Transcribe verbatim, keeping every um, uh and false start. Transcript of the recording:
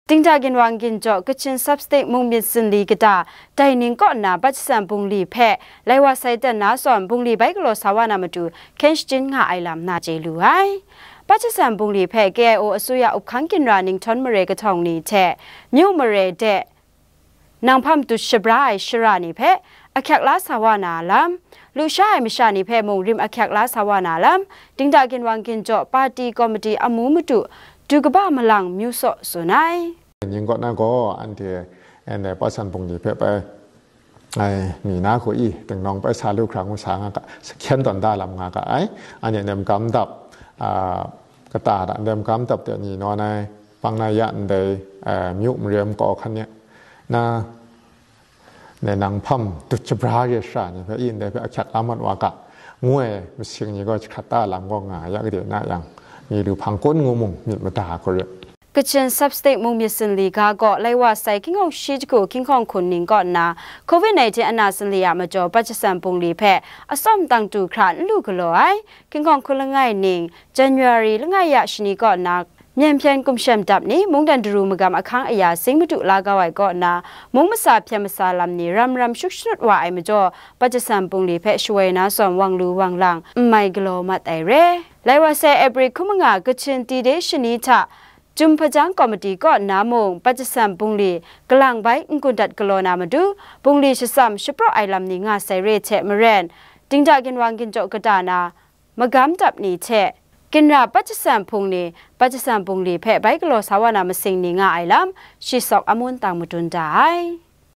Dingda ginwang ginjaw Kachin Sub-State Mung myit zinli kata dai ning kaw nna Bajasan bungli hpe lai wa sai dan na zawn bungli bai galaw sa wa na matu hkyen shachyun nga ai lam na chye lu ai. Bajasan bungli hpe K I O asuya uphkang ginra ninghtawng mare kahtawng ni hte myu mare de nanghpam dut shabra ai shara ni hpe ahkyak la sa wa na lam, lusha ai masha ni hpe mung rim ahkyak la sa wa na lam, dingda ginwang ginjaw pati komiti amu matu du kaba malang myu saw tsun ai. Ning kaw na gaw anhte, anhte Bajasan bungli hpe bai, ai, mi na hku i, tingnawng bai sa lu hkra ngu sa nga ga, hkyen tawn da lam nga ga ai, anhte nem gam dap, a, kata da nem gam dap de ni nawn ai, bang na ya ndai, a, myu mare makau hkan ni, na, ne nang hpam dut shabra re shara ni hpe i ndai hpe ahkyak la mat wa ga, ngu ai masing ni gaw jahkrat da lam gaw nga ya gade na yang, mi lu hpang kun ngu mung myit mada hku rit. Kachin Sub-State Mung myit zinli ga gaw lai wa sai King Kong shi jahku King Kong hkun ning kaw nna covid nineteen ana zinli a majaw Bajasan bungli hpe atsawm tang tu hkra n lu galaw ai. King Kong hkun langai ning January langai ya shani kaw nna myen hpyen kumshem dap ni mungdan daru magam ahkang aya sing madu la kau ai kaw nna mung masa hpyen masa lam ni ram ram shup shanut wa ai majaw Bajasan bungli hpe shawoi na zawn wang lu wang lang n mai galaw mat ai re. Lai wa sai April hkum manga Kachin Tea Day shani hta Jum hpajang komiti kaw nna mung Bajasan bungli kalang bai n-gun dat galaw na matu, bungli shatsam shapraw ai lam ni nga sai re hte maren, dingda ginwang ginjaw kata na magam dap ni hte, ginra Bajasan hpung ni Bajasan bungli hpe bai galaw sa wa na masing ni nga ai lam, shi sawk amun tang madun da ai.